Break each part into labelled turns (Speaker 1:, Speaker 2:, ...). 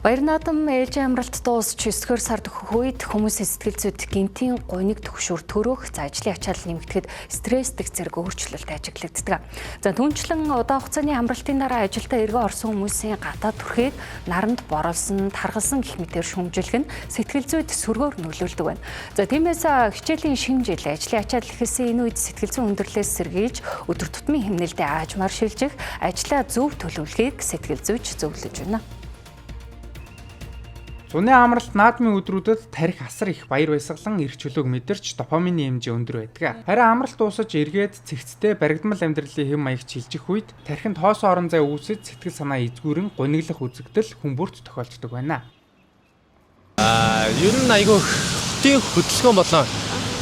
Speaker 1: Баяр наадам ээлжийн амралт дуусч 9-р сард өгөх үед хүмүүсийн сэтгэл зүйд гэнэтийн гуниг түгшүүр төрөх, за ажлын ачаал нэмэгдэхэд стресстэх зэрэг өөрчлөлт ажиглагддаг. За түүнчлэн удаан хугацааны амралтын дараа ажилдаа эргэн орсон хүмүүсийн гадаад төрхийг наранд боролсон, таргалсан гэх мэтээр шүүмжлэх нь сэтгэл зүйд сөргөөр нөлөөлдөг байна. За тиймээс хичээлийн шинэ жил, ажлын ачаал эхэлсэн энэ үед сэтгэл зүйн хүндрэлээс сэргийлж өдөр тутмын хэмнэлдээ аажмаар шилжих, ажлаа зөв төлөвлөхийг сэтгэл зүйч зөвлөж байна.
Speaker 2: Зуны амралт наадмын өдрүүдэд тархи асар их баяр баясгалан эрх чөлөөг мэдэрч допамины хэмжээ өндөр байдаг. Харин амралт дуусаж эргээд цэгцтэй баригдмал амьдралын хэв маягт шилжих үед тархинд хоосон орон зай үүсэж сэтгэл санаа эзгүүрэн гуниглах үзэгдэл хүн бүрт тохиолддог байна.
Speaker 3: Ер нь айгүй хотын хөдөлгөөн болон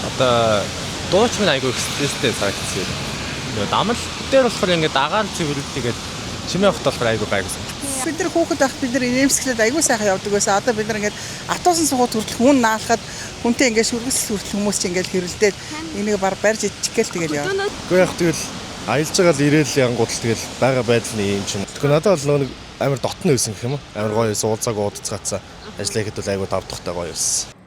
Speaker 3: одоо дууч минь айгүй их стресстэй санагдсан юм. Нөгөө амралт дээр болохоор ингээд агаар цэвэрлэдэг чимээ хот болохоор айгүй гайгүй санагдсан.
Speaker 4: Бид нар хүүхэд байхад бид нар инээмсэглээд айгүй сайхан явдаг байсан. Одоо бид нар ингээд автобусан суугаад хүртэл хүн наалахад хүнтэй ингээд шүргэсэл хүртэл хүмүүс чинь ингээд хэрэлдээд энийг бар барьж идчих гээл тэгэл яа.
Speaker 5: Гэхдээ яг тэгэл аялж байгаа л ирээл янгууд л тэгэл байгаа байдал нь юм чинь. Тэгэхээр надад бол нөгөө нэг амар дотно байсан гэх юм уу? Амар гоё байсан, уулзааг уудацгаацсан. Ажлаа ихэд бол айгүй давдахтай гоё байсан.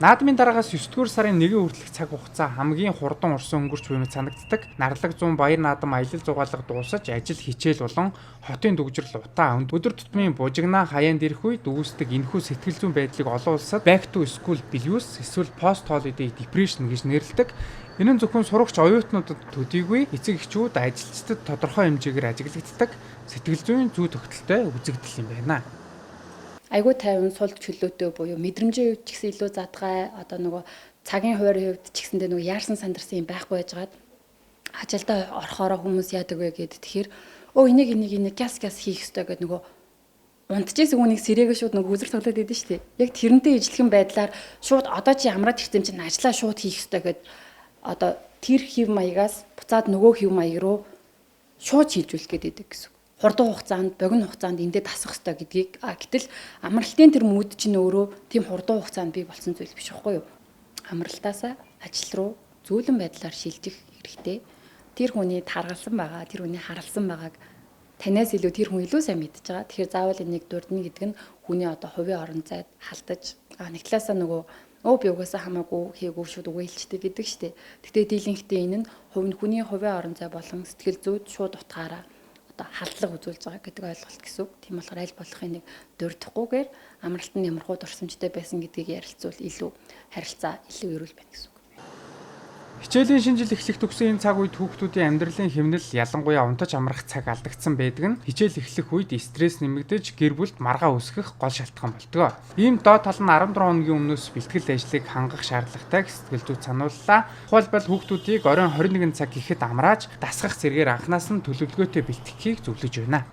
Speaker 2: Наадмын дараагаас 9-р сарын 1 хүртэлх цаг хугацаа хамгийн хурдан урсан өнгөрч буй мэт санагддаг. Нарлаг зун, баяр наадам, аялал зугаалга дуусаж ажил хичээл болон хотын дүгжрэл утаа өдөр тутмын бужигнаа хаяанд ирэх үед үүсдэг энэхүү сэтгэл зүйн байдлыг олон улсад back to school blues эсвэл post holiday depression гэж нэрлэдэг. Энэ нь зөвхөн сурагч оюутнуудад төдийгүй эцэг эхчүүд, ажилчдад тодорхой хэмжээгээр ажиглагддаг сэтгэл зүйн зүй тогтолтой үзэгдэл юм байна.
Speaker 6: Айгүй тайван, сул чөлөөтэй буюу мэдрэмжийн хувьд ч гэсэн илүү задгай, одоо нөгөө цагийн хуваарийн хувьд ч гэсэндээ нөгөө яарсан сандарсан юм байхгүй байжгаад ажилдаа орохоороо хүмүүс яадаг вэ гэд тэгэхээр өө энийг энийг энийг гяс гяс хийх ёстой гэд нөгөө унтжээс үүнийг сэрээгээ шууд нөгөө үзэр тоглоод идэв шүү дээ. Яг тэрнтэй ижилхэн байдлаар шууд одоо чи амраад ирсэн чинь ажлаа шууд хийх ёстой гэд одоо тэр хэв маягаас буцаад нөгөө хэв маяг руу шууд шилжүүлэх гээд идэг гэсэн. Хурдан хугацаанд, богино хугацаанд эндээ дасах ёстой гэдгийг, гэтэл амралтын тэр мүүд чинь өөрөө тийм хурдан хугацаанд бий болсон зүйл биш байхгүй юу? Амралтаасаа ажил руу зөөлөн байдлаар шилжих хэрэгтэй. Тэр хүний таргалсан байгаа, тэр хүний харалсан байгааг танаас илүү тэр хүн илүү сайн мэдж байгаа. Тэгэхээр заавал энийг дурдна гэдэг нь хүний одоо хувийн орон зайд халдаж, нэг талаасаа нөгөө өө би угаасаа хамаагүй хийгээгүй шууд үгээ хэлчихдээ гэдэг штэ. Гэтэ дийлэнхтэй энэ нь хүний хувийн орон зай болон сэтгэл зүйд шууд утгаараа одоо халдлага үзүүлж байгаа гэдэг ойлголт гэсэн үг. Тийм болохоор аль болох энийг дурдахгүйгээр амралт нь ямар хуу дурсамжтай байсан гэдгийг ярилцвал илүү харилцаа илүү эрүүл байна гэсэн үг.
Speaker 2: Хичээлийн шинэ жил эхлэх төгсөн энэ цаг үед хүүхдүүдийн амьдралын хэмнэл, ялангуяа унтаж амрах цаг алдагдсан байдаг нь хичээл эхлэх үед стресс нэмэгдэж гэр бүлд маргаа үүсгэх гол шалтгаан болдог. Ийм доод тал нь 14 хоногийн өмнөөс бэлтгэл ажлыг хангах шаардлагатай сэтгэл зүйч санууллаа. Тухайлбал хүүхдүүдийг оройн 21 цаг гэхэд амрааж дасгах зэргээр анханаас нь төлөвлөгөөтэй бэлтгэхийг зөвлөж байна.